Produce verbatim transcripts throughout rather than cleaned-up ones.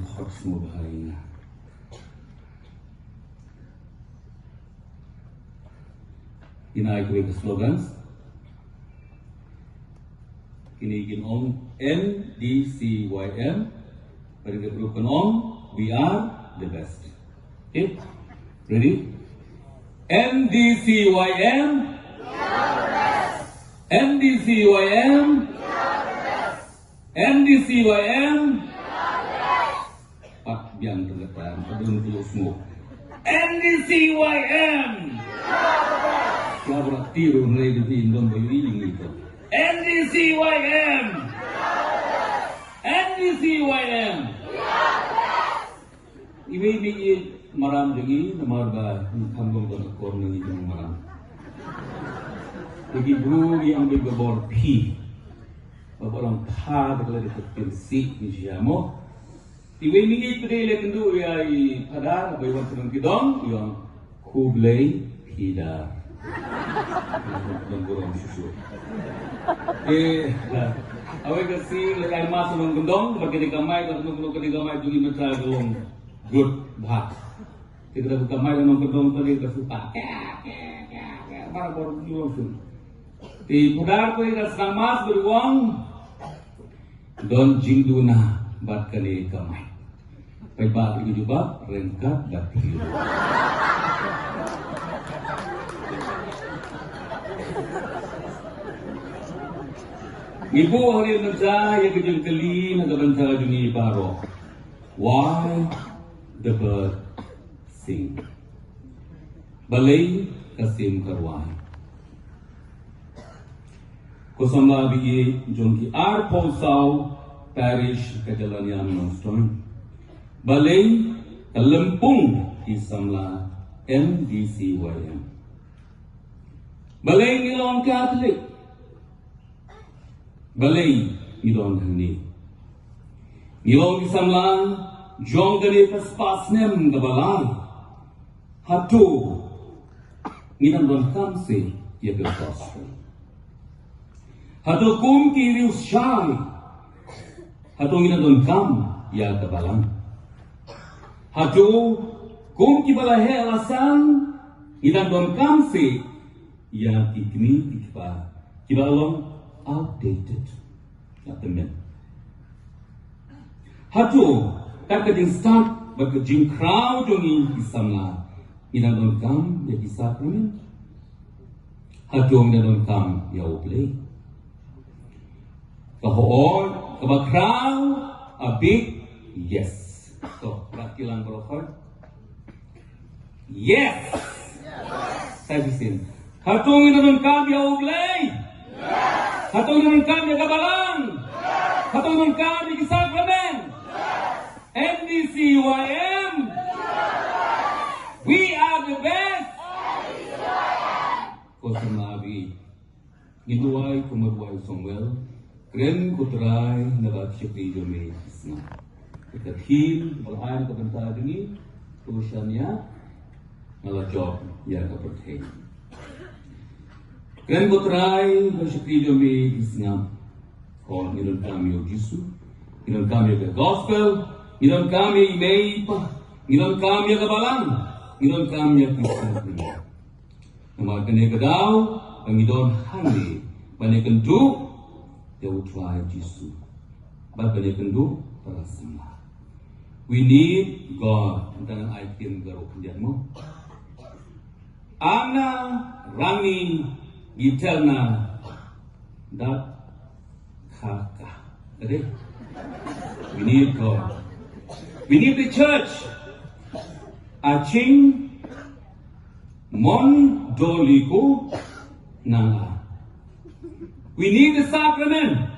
Khot sngewbha ïa nga. Ïa nga ïa kawei ka slogans. Kine kin ong N D C Y M. Bad ka group kan ong, "We are the best." Okay? Ready? N D C Y M. N D C Y M. N D C Y M. Pat biang tu kata, pat biang tu semua. N D C Y M. Siapa nak tiru mulai dari indon bayu ini gitu. N D C Y M. N D C Y M. Iwei i maram jong ngi, namar ba ngi kham long don akor ngi jong maram. Te ki bru ngi ong ba bor phi. Ba bor ong pha da kala da ka pynsih ngi sha mo. Iwei i ngi pdei le kynduh ïa i Phadar ba i wan shnong ki dong, i ong khublei phi da. Don burom shuh shuh. Eh, awei ka si le ai mas nongkyndong, ba kane ka mic, nong nong kane ka mic jong i mynta ka long good bha. Te ka da ka mic nongkyndong tadi ka suka. Kya, kya, kya, kya, barabor ngi long shuh. Te Phadar ko i da sngap mas ba i ong don jingduna bad kane ka mic. Paidbah ki jubab, ryngkat bad phi. Ngi buh ha ri mynta ïa ka jingkylli na ka bynta jong ngi baroh. Why the bird sing? Balei ka sim ka rwai? Ko samla ba ïeit jong ki arphew saw parish ka Jalaniam Nongstoiñ. Balei ka lympung ki samla N D C Y M. Balei ngi long Catholic. Balei ngi don hangne. Ngi long ki samla jong kane ka spah snem kaba lai. Hato ngi nang donkam se ïa ka gospel? Hato kum ki riewshai, hato ngi nang donkam ïa ka balang? Hato kum kiba la heh la san ngi nang donkam se ïa ki kmie ki kpa kiba long outdated? Ïa tymmen. Hato kat ka jingstad bad ka jingkhraw jong ngi ki samla ngi nang donkam ïa ki sakramen? Hato ngi nang donkam ïa U Blei? Ka hooid kaba khraw, a big yes. To, rat ki lang baroh hooid. Yes. Sa shisien. Hato ngi nang donkam ïa U Blei? Hato ngi nang donkam ïa ka balang? Hato ngi nang donkam ïa ki sakramen? N D C Y M. We are the best. Ko samla ba ïeit. Ngin duwai kumba duwai u Samuel. Kren ko Trai naba ki shakri jong me ki sngap. Ka theme ba la ai na ka bynta jong ngi, to shaniah nga la jop ïa ka pyrthei. Kren ko Trai ba ki shakri jong me ki sngap. Ko ngi donkam ïa u Jisu, ngi donkam ïa ka gospel, ngi donkam ïa i mei i pa, ngi donkam ïa ka balang, ngi donkam ïa ki sngap. Namar kane ka daw ba ngi don hangne ban ïakynduh ïa u Trai Jisu bad ban ïakynduh para samla. We need God. Ngan ai ktien Garo khyndiat mo. Anna Rani Gitelna Dat Khaka. Ready? We need God. We need the church. Aching Mon Doliku Nanga. We need the sacrament.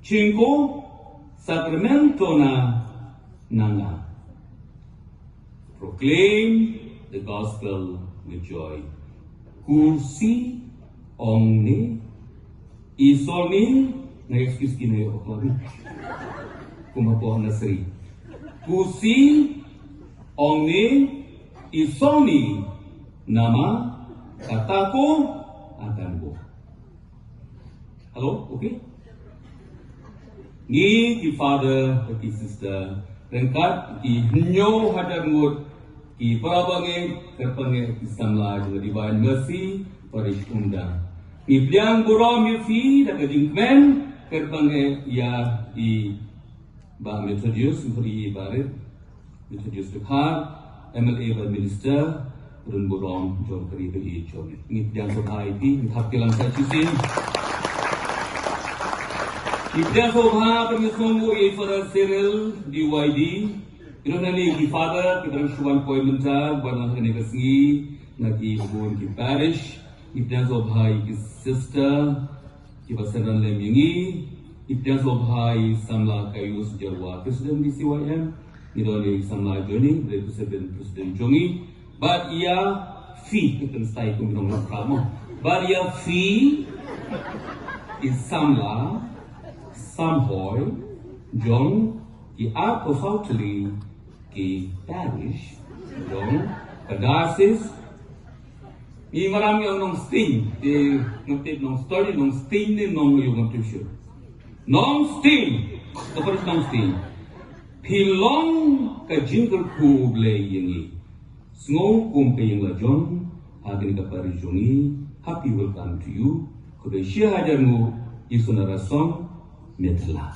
Chingko Sacramento na Nanga. Proclaim the gospel with joy. Kusi ong ne isoni na excuse ki ne okla ni. Kuma po na sri. Kusi ong ne isoni nama katako akan bo. Hello, okay? Ngi ki father, ki sister, Ryngkat ki hynñiew hajar ngut ki para bangeit, kyrpang ki samla jong ka Divine Mercy Parish Umdang. Ngi pdiang burom ïa phi da ka jingkmen, kyrpang ïa i Bah Methodius, Methodius Barit, Methodius Dkhar, M L A bad Minister, run burom jong ka ri jong ngi. Ngi pdiang sngewbha ïa phi, ngi hap ki lang sa shisien. Ngi pdiang sngewbha ban ïa sngewbha ïa Father Cyril D Y D. Ki don hangne ki Father, ki don shuwan poi mynta, ban lang hangne ka sngi, na ki bun ki parish. Ngi pdiang sngewbha ïa ki sister, kiba synran lem ïa ngi, i pdiang sngewbha ïa i samla Gaius Jyrwa, President D C Y M, ngi don ïa i samla Johnny, President, President jong ngi, bad ïa phi, ki kren stai kum nong nong kamo. Bad ïa phi, i samla, samhoi, jong, ki arphew saw tylli, ki parish, jong, ka diocese, Ngi maram ïa Nongstieng, te ngi tip Nongstoiñ, Nongstieng ne Nongïoh ngam tip shuh. Nongstieng, ka parish Nongstieng. Phi long ka jingkyrkhu Blei ïa ngi. Sngew kum ka ïing la jong, ha kane ka parish jong ngi, happy welcome to you. Khublei shi hajar nguh, Ïasonia Rasong, Metla.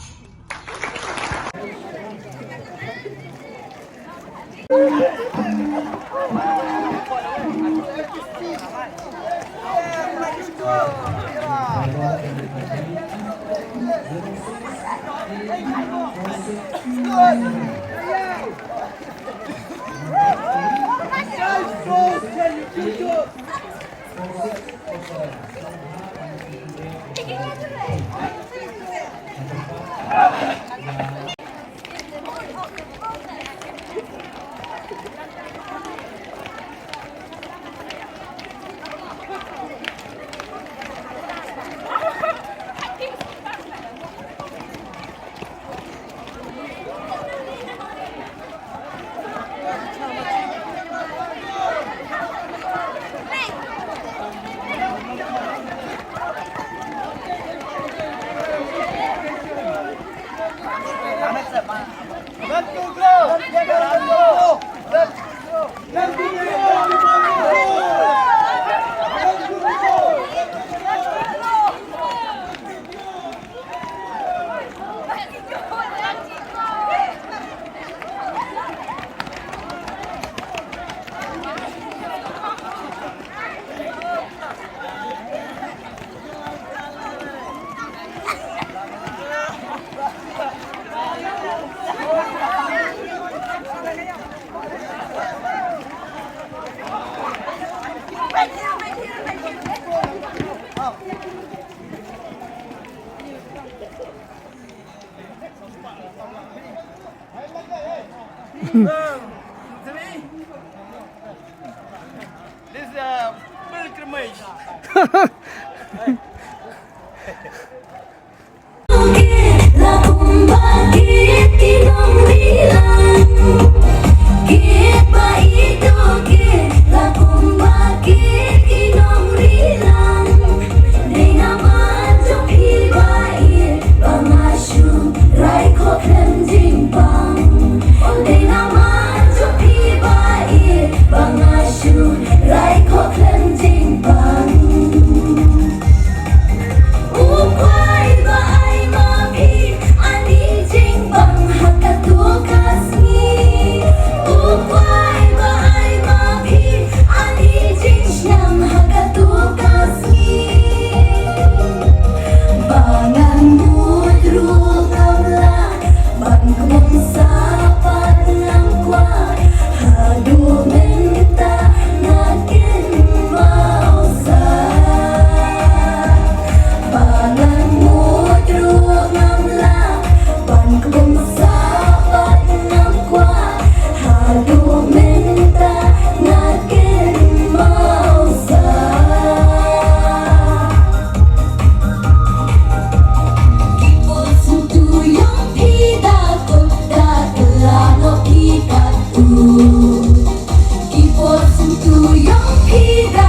This is a pilgrimage. Dei namar jong phi ba ïeit ba nga shu rai khoh khlem jingbang. Dei namar jong phi ba ïeit ba nga shu rai khoh khlem jingbang. U Blei ba ai ma phi ani jingbang ha kato ka sngi. U Blei ba ai ma phi ani jingsngewsih ha kato ka sngi. Ba ngan mut ruh ngam lah, ban kbong sah pat ngam kwah, haduh mynta nga kynmaw sah. Ba ngan mut ruh ngam lah, ban kbong sah pat ngam kwah, haduh mynta nga kynmaw sah. Ki por sngewthuh ïong phi da kut da kylla noh ki katto. Ki por sngewthuh ïong phi da